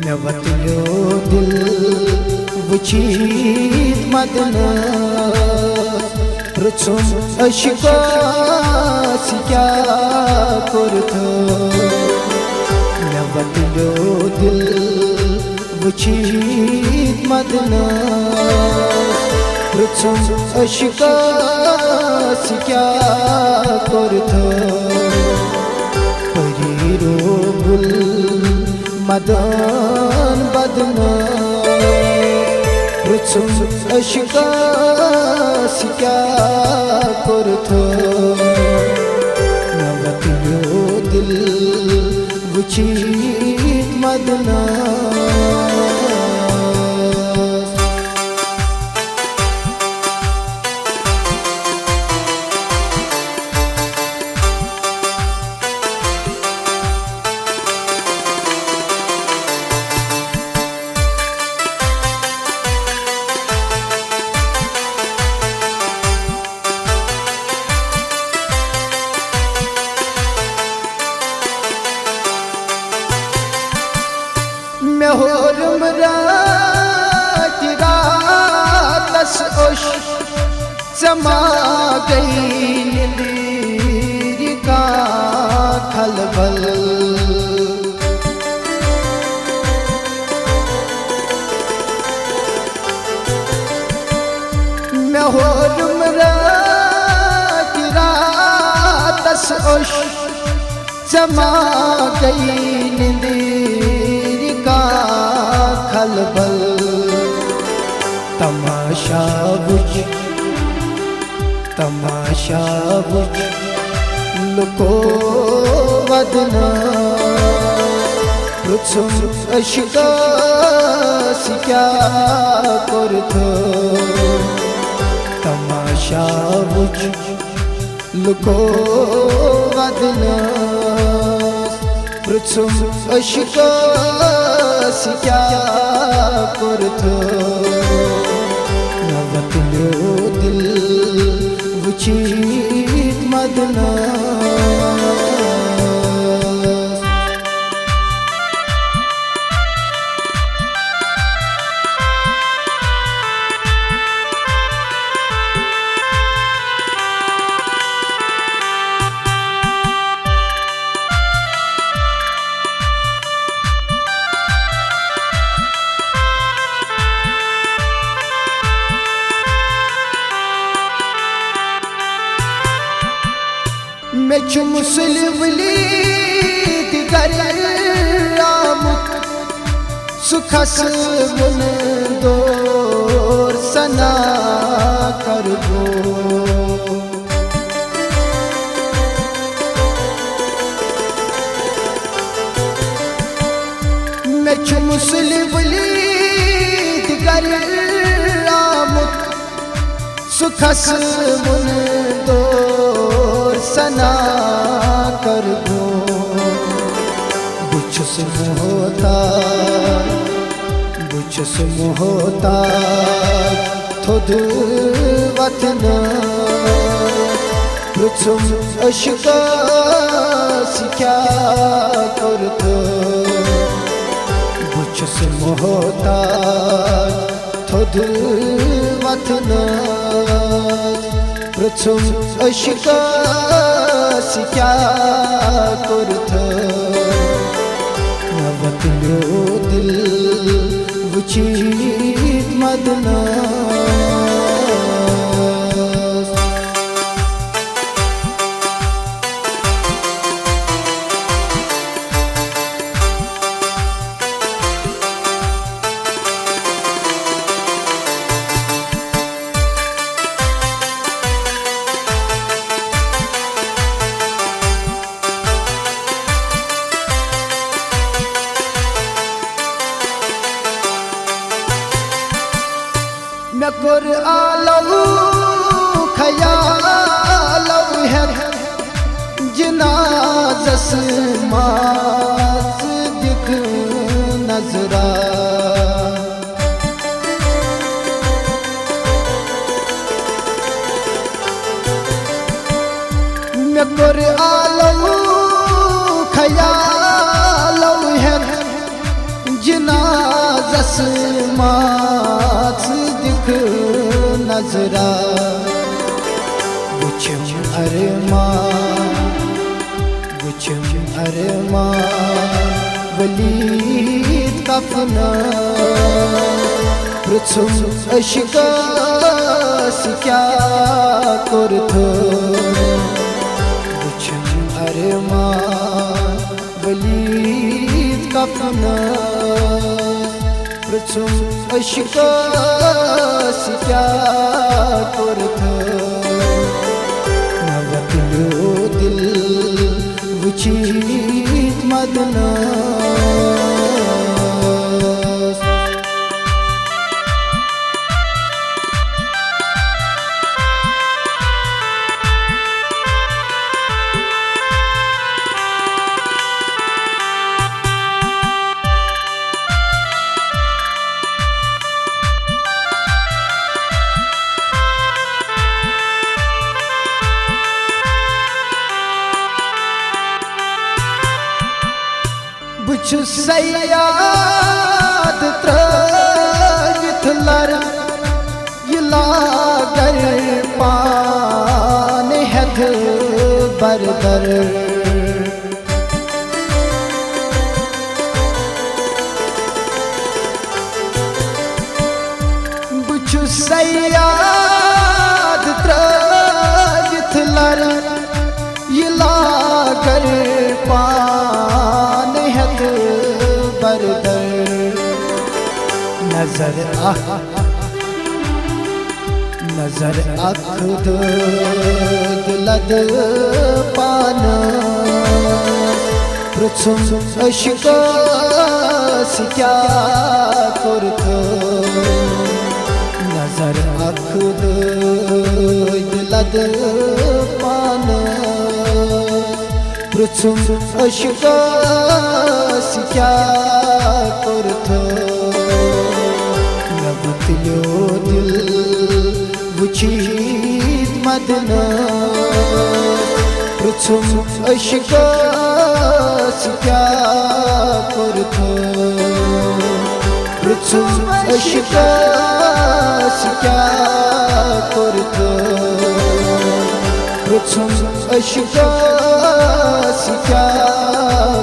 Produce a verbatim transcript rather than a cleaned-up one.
مےٚ وۄتلیو دِل وٕچھِتھ مدنہٕ، پرٛژھُم عشقس کیٛاہ کوٚرتھٕ۔ مےٚ وۄتلیو دِل وٕچھِتھ مدنہٕ، پرٛژھُم عشقس کیٛاہ کوٚرتھٕ۔ پری رو گل مدن بدن، پرٛژھُم عشقس کیٛاہ کوٚرتھٕ۔ مےٚ وۄتلیو دِل وٕچھِتھ مدنس۔ مےٚ ہوٚرُم راتہِ راتس اوٚش، ژےٚ ما گٔیی نِندٕرِ کانٛہہ کھلبل؟ مےٚ ہوٚرُم راتہِ راتس اوٚش، ژےٚ ما گٔیی نِندٕرِ کانٛہہ کھلبل؟ تماشا وٕچھ، تماشا وٕچھ لُکو ودنہٕ، پرٛژھُم عشقس کیٛاہ کوٚرتھٕ۔ تماشا وٕچھ لُکو ودنس، پرٛژھُم عشقس کیٛاہ کوٚرتھٕ۔ مےٚ وۄتلیو دِل وٕچھِتھ مدنس۔ مےٚ چھُ مُسلہِ ؤلِتھ گرٕ آمُت، سُہ کھسہٕ وُنہٕ دور سنا کرٕ بہٕ۔ مےٚ چھُ مُسلہِ ؤلِتھ گرٕ آمُت، سُہ کھسہٕ وُنہٕ دور سنا کرٕ بہٕ۔ بہٕ چھُس محتاج، بہٕ چھُس محتاج تھوٚد وتھنہٕ۔ پرٛژھُم عشقس کیٛاہ کوٚرتھٕ۔ بہٕ چھُس محتاج تھوٚد وتھنس، پرٛژھُم عشقس کیٛاہ کوٚرتھٕ۔ مےٚ وۄتلیو دِل وٕچھِتھ مدنس۔ مےٚ کوٚر آلو خیالو ہٮ۪تھ جنازس ماس دِکھ نظرا۔ مےٚ کوٚر آلو خیالو ہٮ۪تھ، جنازس ماژ دِکھ نظرا، وٕچھِم ارمان، وٕچھِم ارمان ؤلِتھ کفنہٕ۔ پرٛژھُم عشقس کیٛاہ کوٚرتھٕ، وٕچھِم ارمان ؤلِتھ کفنہٕ۔ پرٛژھُم عشقس کیٛاہ کوٚرتھٕ، نہ وۄتلیو دِل وٕچھِتھ مدنس۔ بہٕ چھُس صیاد ترٲوِتھ لر، یہِ لاگر پانہٕ ہٮ۪تھ بردر۔ بہٕ چھُس صیاد ترٲوِتھ لر، یہِ لاگر پانہٕ ہٮ۪تھ بردر۔ نظر اکھ، نظر اکھ دِتھ لد پانہٕ، پرٛژھُم عشقس کیٛاہ کوٚرتھٕ۔ نظر اکھ دِتھ لد پانہٕ، پرٛژھُم عشقس کیٛاہ کوٚرتھٕ۔ نہ وۄتلیو دِل وٕچھِتھ مدنس۔ پرٛژھُم عشقس کیٛاہ کوٚرتھٕ، پرٛژھُم عشقس کیٛاہ کوٚرتھٕ، پرٛژھُم عشقس کیٛاہ